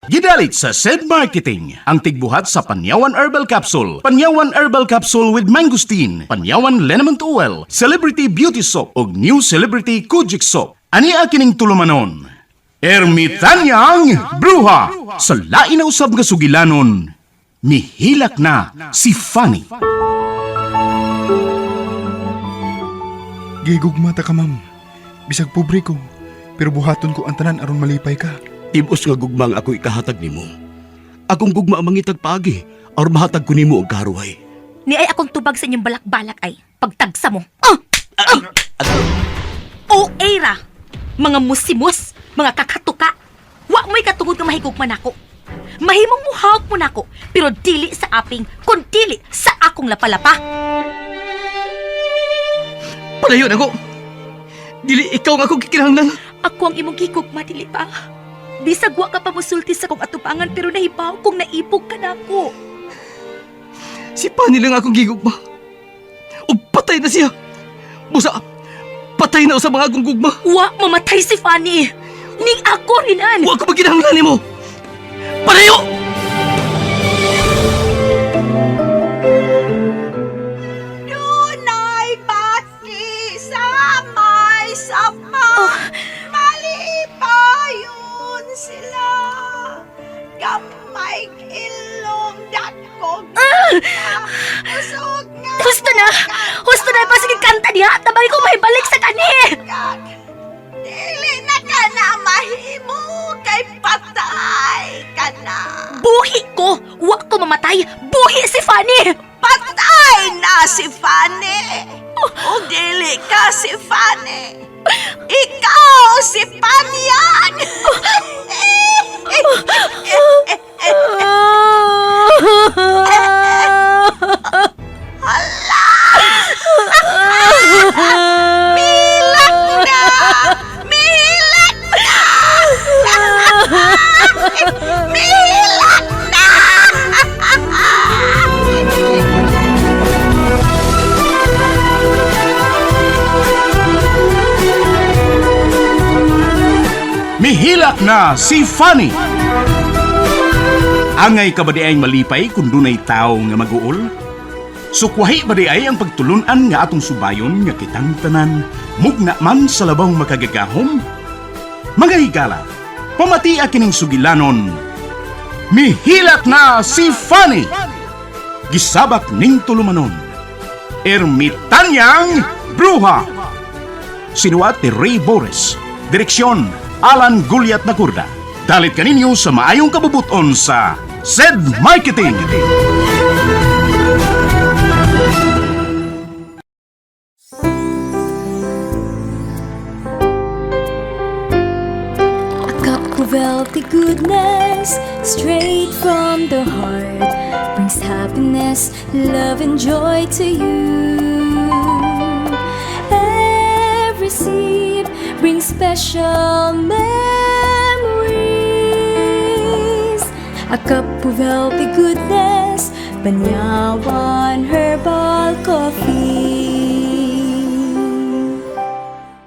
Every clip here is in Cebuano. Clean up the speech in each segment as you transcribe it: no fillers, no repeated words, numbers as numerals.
Gidalit sa SED Marketing, ang tigbuhat sa Panyawan Herbal Capsule, Panyawan Herbal Capsule with Mangosteen, Panyawan Liniment Oil, Celebrity Beauty Soap, ug New Celebrity Kojic Soap. Ani kining tulumanon? Ermitanyang Bruha! Sa lain na usab nga sugilanon, mihilak na si Fanny. Gigugma ta ka, ma'am. Bisag pobre ko, pero buhaton ko ang tanan aron malipay ka. Tibos nga gugma ang ako ikahatag nimo. Akong gugma ang mangitag paagi aron mahatag ko nimo ang karuhay. Ni ay akong tubag sa inyong balak-balak ay pagtagsa mo. Ah! Ah! O era, mga musimus, mga kakatuka. Wa mo'y katungod nga mahigugma nako. Mahimong muhawak mo nako, pero dili sa aping, kun dili sa akong lapalapa. Palayo na ko. Dili ikaw nga akong gikinahanglan. Ako ang imong gigugma, dili ba? Bisag wa ka pa musulti sa kong atubangan pero nahibaw kung naibog ka nako. Si Pani lang akong gigugma. Ug patay na siya. Busa, patay na sa mga akong gugma. Wa mamatay si Fanny. Ning ako rinan. Wa ko maginahanglan nimo. Palayo! Dunay bati sa may sapa. Malipayon sila. Gamay ilong dakog. Usog nga. Husto na! Husto na! Pasige kanta diha! Tabagi ko may balik sa kani! Kag, dili na ka na mahimo kay patay ka na. Buhi ko! Wa ko mamatay! Buhi si Fanny! Patay na si Fanny. O dili ka si Fanny. Ikaw si Panyag. Milak na! Milak na! Milak na! Mihilak na si Fanny. Angay ka ba di ay malipay kung dunay tao nga mag-uol? Sukwahi ba di ay ang pagtulunan nga atong subayon nga kitang tanan, mugna man sa labang makagagahom? Mga higala, pamatia kining sugilanon. Mihilak na si Fanny! Gisabak ning tulumanon. Ermitanyang Bruha! Sinuat ni Ray Boris. Direksyon, Alan Guliat Nakurda. Dalit kaninyo sa maayong kabubuton sa SED Marketing. A cup of healthy goodness, straight from the heart, brings happiness, love, and joy to you. Every sip brings special memories. A cup of healthy goodness, Panyawan Herbal Coffee.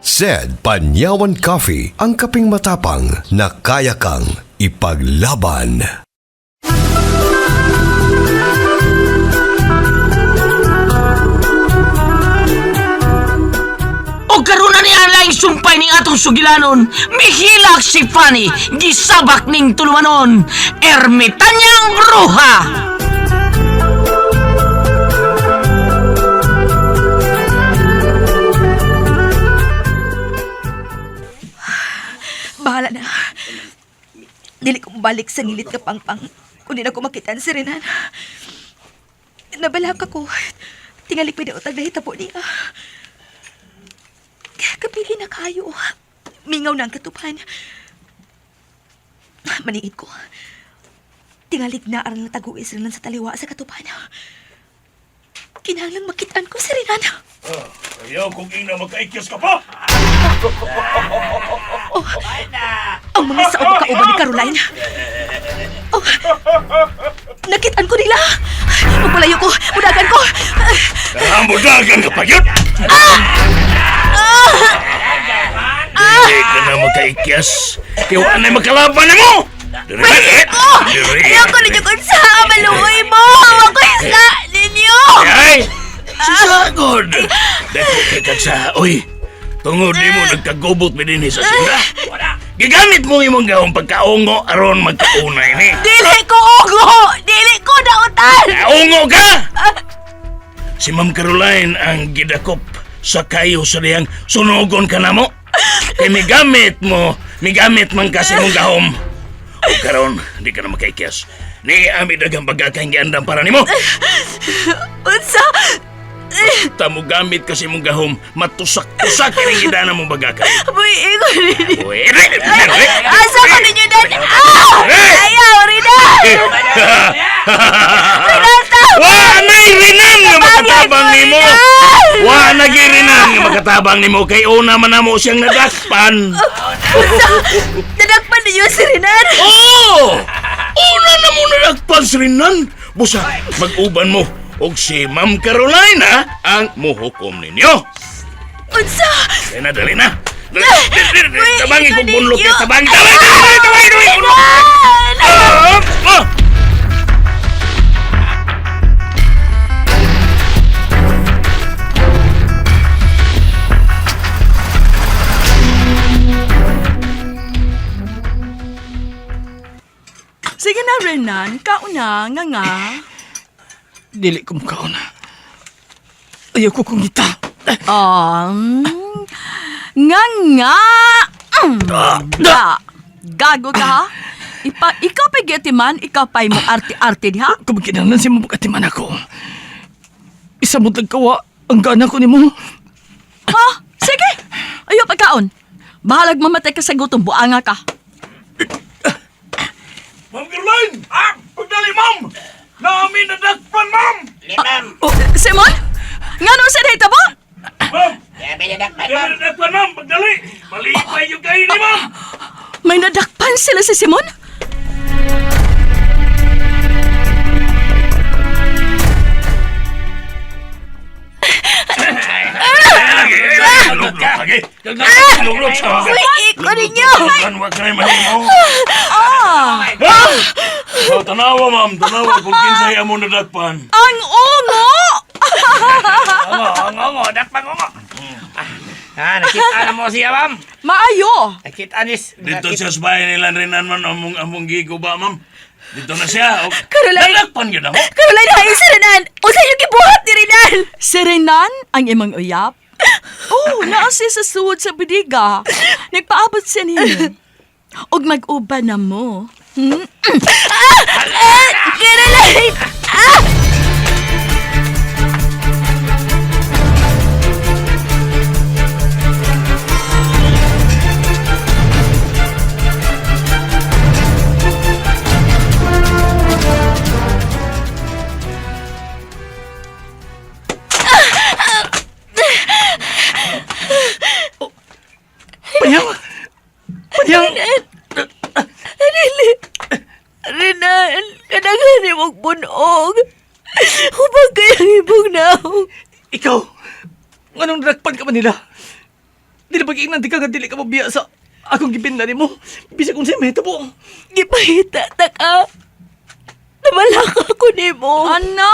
Said Panyawan Coffee, ang kaping matapang na kaya kang ipaglaban. O karon na ni ang sumpay ning atong sugilanon. Mihilak si Fanny, gisabak ning tulumanon. Ermitanyang Bruha! Bahala na. Dili ko balik sa ngilit ka pangpang. Kundi na ko makitaan si Renan. Nabalak ako. Tingali pwede utag na hitabo niya. Kapili na kayo. Mingaw na ang katupan. Maniid ko. Tingalig na aral na taguis Renan sa taliwa sa katupan. Kinahanglang makitaan ko si Renan. Ayaw kong ina magkaikyas ka pa! Oh, ang mga saog kauban ni Caroline. Oh, nakitaan ko nila. Magpalayo ko, mudagan ko. Mudagan ka pa yun! Hindi ka na magkaikyas. Kaya wala na makalaban na mo! Diri. Ko! Diri. Ayaw ko ninyo kung sa maluoy mo! Ako isa ninyo! Ay! Sisagod! Dako kay kag sa, oy! Tungod di mo nagkagubot mi dinhi sa sila. Gigamit mo imong gahong pagkaungo aron magkaunay ni. Dili ko ugo! Dili ko dautan! Kaungo ka! Si Ma'am Caroline ang gidakop sa kayo sa diyang sunugon ka na mo. Kay migamit mo, migamit man kasi mong gahom. O karon, di ka na makaikyas. Ni ami daghang bagakang giandam para nimo. Unsa? Tamo gamit kasi mong gahom, matusak-tusak kini gidana mong bagakay. Boy, iko ninyo. Uy, re, re, re. Asa ko ninyo dan? Ah! Ayaw, Rinan! Rinan, tama! Wa na'y rinan nga makatabang nimo. Wa na rinan nga makatabang nimo kay una man namo siyang nadakpan. Nadakpan ninyo si Rinan! Oh! Una na mo nadakpan si Rinan. Busa, mag-uban mo og si Ma'am Carolina ang muhukom ninyo. Unsa? Dali na, dali na. Dali, dali, dali, Uy, Tabangi ikaw kong bunlok ninyo. Tabangi, tabangi, tabangi, tabangi, tabangi, bunlok. Rinan! Ah, ah. Sige na, Renan. Kauna, nga nga. Dili ko mukaon. Ayaw ko kong ita. Um, nga nga. Mm, ga. Gago ka, ha? Ipa, ikaw pa'y getiman, ikaw pa'y mo arte-arte diha. Kung kinahanglan si mo magkatiman ako. Isa mo tagkawa ang gana ko nimo. Ha? Sige. Ayaw pagkaon. Bahalag mamatay ka sa gutom, buanga ka. Ma'am Caroline! Ah, pagdali, ma'am! Namin nadakpan, ma'am! Oh, Simon? Nga nung sa data ba? Ma'am! Namin nadakpan, ma'am! Pagdali! Malipay yung kayo ni ma'am! May nadakpan sila si Simon? Uy, iko ninyo! Ah! Oh, tanawa, ma'am. Tanawa kung kinsay amo nadakpan. Ang ungo! Ongo, ongo, dakpang ongo. Ah, nakita na mo siya, ma'am. Maayo! Nakita nis. Dito siya sa bahay nila Renan man among among gigo ba, ma'am? Dito na siya. O, Caroline! Nadakpan yun ako. Caroline, hain si Renan! Unsa yung gibuhat ni Renan? Si Renan ang imong uyap? Oh, naa siya sa suod sa budiga. Nagpaabot siya ninyo. Og mag-uban na mo. Hmm? Ah! Caroline! Ah! Panyang! Panyang! Dili. Renan, kanang mong bunog. Hubag kayang ibong naong. Ikaw! Anong dakpan ka man nila? Dili ba giingnan di ka nga dili ka mabiya sa akong gibinla nimo? Bisag kung sa'yo mahitabo. Gipahita ta ka. Namalaka ko nimo. Ana,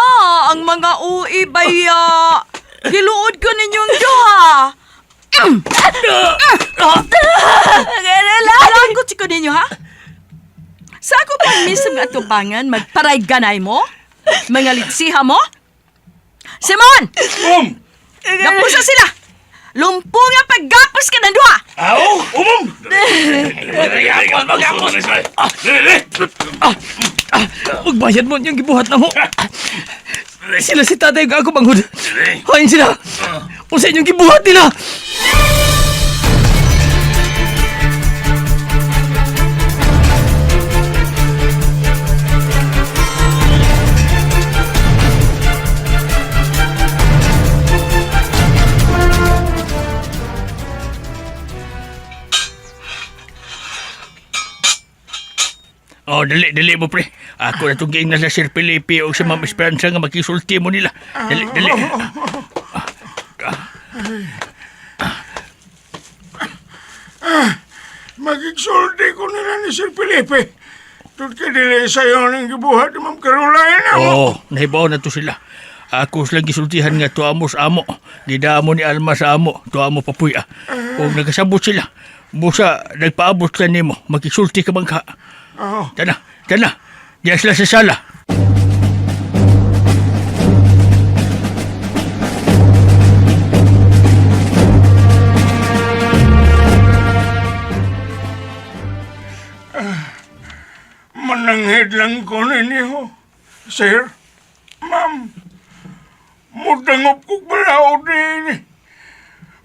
ang mga ui baya. Giluod ko ninyong duha. Lagot ko ninyo, ha? Sa ako pa mismo nga atubangan, magparay ganay mo? Mga litsiha mo? Simon! Ma'am! Gapusa sila! Lumpo nga paggapos ka ng duha! Aw! Umom! Gapos, gapos! Dili, dili! Magbayad mo niyang gibuhat na mo. Sila si tatay ng ako banghod. Hain sila. Unsa inyong gibuhat nila? Oh, dali, dali mo, pre. Ako na itong giingnan sa Sir Felipe o sa Ma'am Esperanza nga makisulti mo nila. Dali, dali. Magigsulti ko nila ni Sir Felipe. Tut kay dili sa'yo nang gibuhat ni Ma'am Caroline amo. Oo, nahibaw na to sila. Ako silang gisultihan nga tuamo sa amo. Gidamo ni Alma sa amo, tuamo papuya. Kung nagkasabot sila, busa nagpaabot sila nimo, makisulti ka bang ka. Oo. Tana, tana, diya sila sa sala. Mananghid lang ko ninyo. Sir, ma'am, mudangop ko balaod din.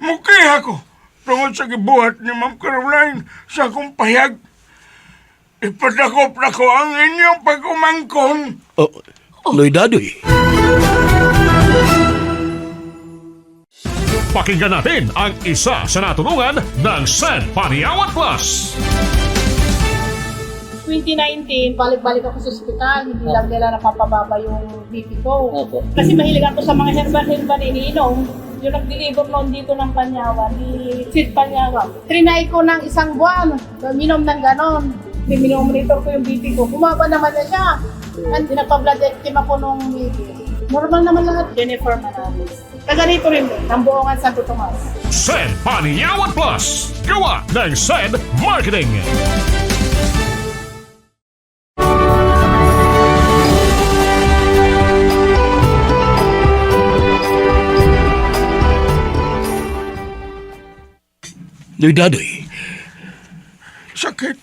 Mukiha ko tungod sa gibuhat ni Ma'am Caroline sa akong payag. Ipadakop na ko ang inyong pag-umangkon. Oh, Noy Dadoy. Pakinggan natin ang isa sa natulungan ng San Paniawan Plus. 2019, balik-balik ako sa ospital, hindi lang nila napapababa yung BP ko. Kasi mahilig ako sa mga herbal-herbal iniinom. Yung nag-deliver noon dito ng Panyawan, ni Sid Panyawan. Trinay ko ng isang buwan, minom ng ganon. Minomonitor ko yung BP ko. Bumaba naman na siya. And nagpa-blood team ako nung BP. Normal naman lahat. Jennifer Manalis. Taga rito rin, ng Buongan Santo Tomas. San Paniawan Plus. Gawa ng San Marketing. Noy Dadoy. Sakit.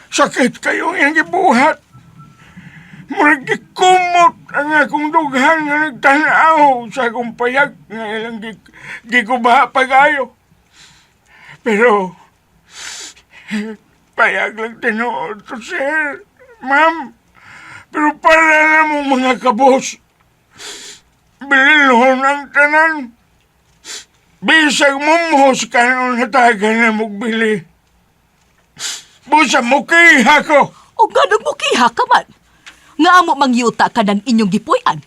Sakit kayong iyang gibuhat. Murag gikumot ang akong dughan nga nagtanaw sa akong payag nga ilang gikubaha pag-ayo. Pero, payag lang tinuod to, sir, ma'am. Pero para na mong mga kabos, bililhon ang tanan. Bisag mumhos ka noon hatagan na magbili. Busa mukiha ko. O ganong mukiha ka man. Nga amo mangyuta ka ng inyong gipuy-an.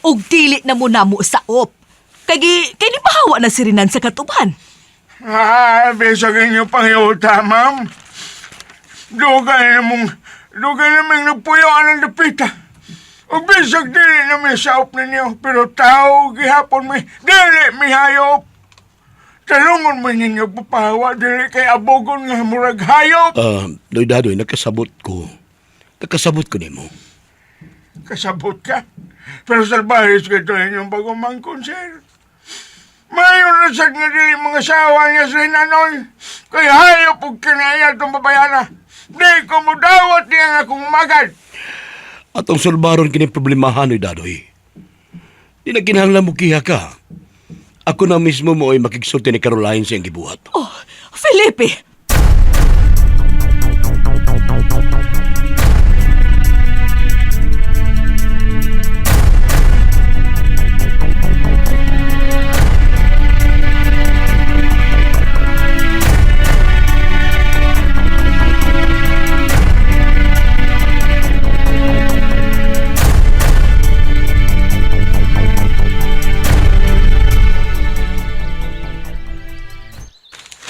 Og dili na mo namo sa op. Kay gi, kay ni pahawa na si Renan sa katuban. Ah, bisag inyo pangyuta, ma'am. Dugay na mong, dugay na mong nagpuyuan ang dapita. O bisag dili na may saop ninyo, pero tao gihapon may, dili may hayop. Talungon mo ninyo papahawa, dili kay abogon nga murag hayop. Ah, Noy Dadoy, nakasabot ko. Nakasabot ko nimo. Kasabot ka. Pero salbahis ka ito inyong pagumangkon, sir. Mayon na sad nga dili mga sawa niya sa hinanoy. Kay hayop og kinaya itong babayana. Di ko mo dawat niya nga akong magad. Atong sulbaron kini problemahan, Noy Dadoy. Di na kinahanglan mo kiha ka. Ako na mismo mo ay makigsulti ni Caroline sa iyang gibuhat. Oh, Felipe!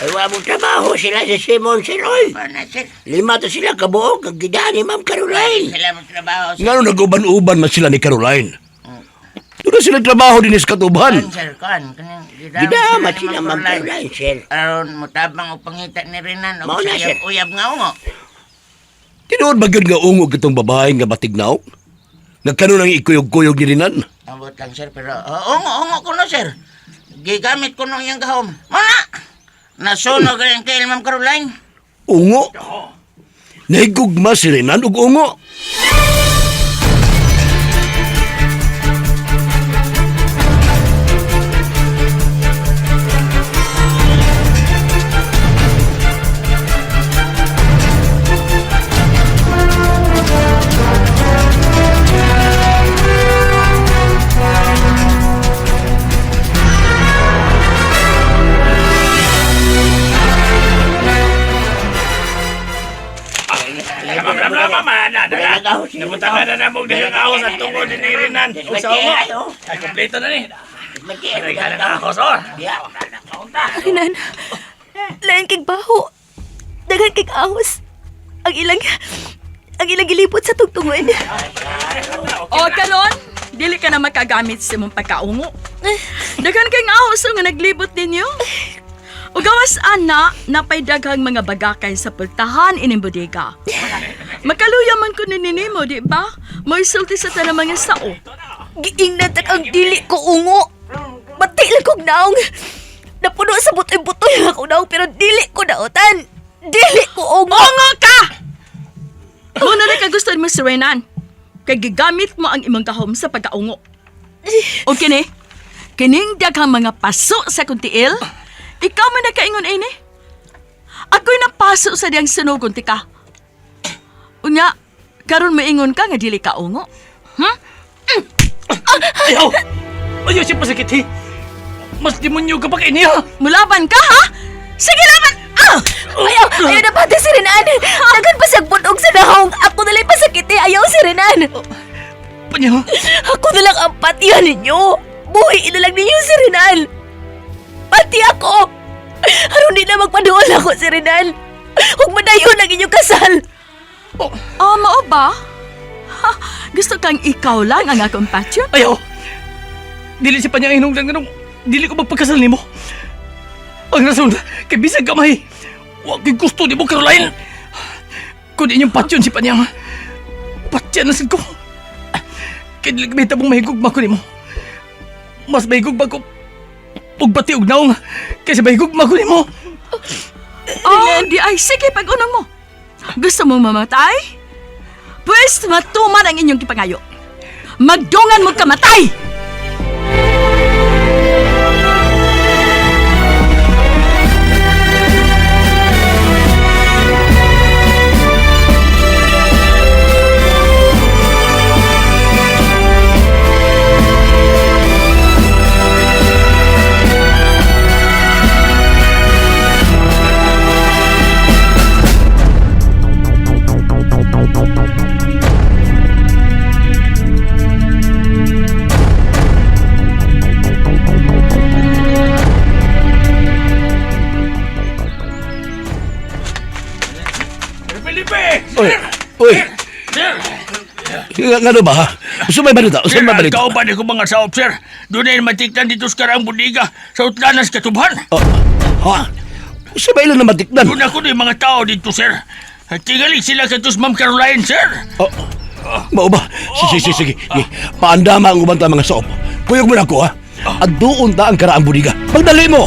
Ay, wa mo trabaho sila sa Simon Siroy. Lima to sila kabuok, ang gidaan ni Ma'am Caroline. Sila mo trabaho, Ngano nag-uban-uban man sila ni Caroline? Doon na sila trabaho din sa katuban. Sir, kuan, kanang Gidama sila, Ma'am Caroline, sir. Aron mutabang og pangita ni Renan og Mao na, sir. uyab nga ungo. Tinuod ba gyud nga ungog itong babae nga batignaw? Nga kanon ang ikuyog-kuyog ni Rinan? Ambot lang sir, pero ungo ungo ko no sir. Gigamit ko nung iyang gahom. Mao na. Nasunog rin kay Ma'am Caroline. Ungo? Nahigugma si Renan og ungo. Nabutangan na namog dahil ang ahos at tungod ni Renan. O sa ungo. Ay, kompleto na ni. Ay, ang ahos, oh. Renan, lain kig baho. Daghan kig ahos. Ang ilang Ang ilang gilipot sa tugtungon. O karon, dili ka na makagamit sa imong pagkaungo. Daghan kay nga uso nga naglibot ninyo. O gawas ana, napay daghang mga bagakay sa pultahan ining bodega. Makaluya man ko ninimo, di ba? Moisulti sa tanang mga sao. Giingnan tak ang dili ko ungo. Bati lang kog naong. Napuno sa butoy-butoy ako naong pero dili ko naotan. Dili ko ungo. Ungo ka! Muna na ka gusto mo si Renan. Kay gigamit mo ang imong gahom sa pagkaungo. O kini, kining daghang mga paso sa kong tiil, ikaw man nakaingon ini. Ako'y napaso sa diyang sunugon ti ka. Unya, karon maingon ka nga dili ka ungo. Ayaw! Ayaw siya pasakit, he! Mas demonyo ka pa kay niya! Mulaban ka ha? Sige laban! Ah! Ayaw, ayaw na pati si Renan. Daghan pa siyang bunog sa nahong. Ako na lang pasakiti. Ayaw si Renan. Panya! Ako na lang ang patihan ninyo. Buhiin na lang ninyo si Renan. Pati ako. Aron di na magpaduol ako si Renan. Huwag madayon ang inyong kasal. Ah, mao ba? Ha, gusto kang ikaw lang ang akong patyon? Ayaw! Dili siya panya hinungdan ganong dili ko magpagkasal nimo. Ang rason, kay bisag gamay, wa ko'y gusto nimo, Caroline. Kung inyong patyon si panya, patyan na sad ko. Kay dili ka mahitabong mahigugma ko nimo. Mas mahigugma ko og bati og naong kaysa mahigugma ko nimo. Oh, di ay sige pag-unong mo. Gusto mong mamatay? Pwes matuman ang inyong gipangayo. Magdungan mo kamatay! Felipe! Uy! Uy! Sir! Nga, ngano ba ha? Usa may balita, usa Sir, may balita. ang kauban ko mga saop, sir. Doon ay matikdan dito sa karaang budiga sa Utlanas, Katubhan. Oh, ha? Usa ba ilan na matikdan? Doon ako yung mga tao dito, sir. Tingali sila katos Ma'am Caroline, sir. Oh, mao ba? Sige, sige, sige. Sige. Paandama ang uban ta mga saop. Kuyog mo na ako ha. At doon ta ang karaang budiga. Pagdali mo!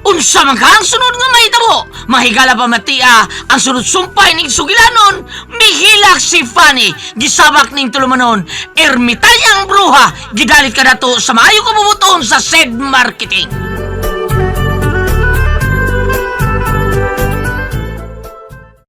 Unsa man ka ang sunod nga mahitabo? Mahigala pa matia ang sunod sumpay ning sugilanon. Mihilak si Fanny, gisabak ning tulumanon. Ermitanyang bruha, gidalit ka nato sa maayo kabubuton sa said marketing.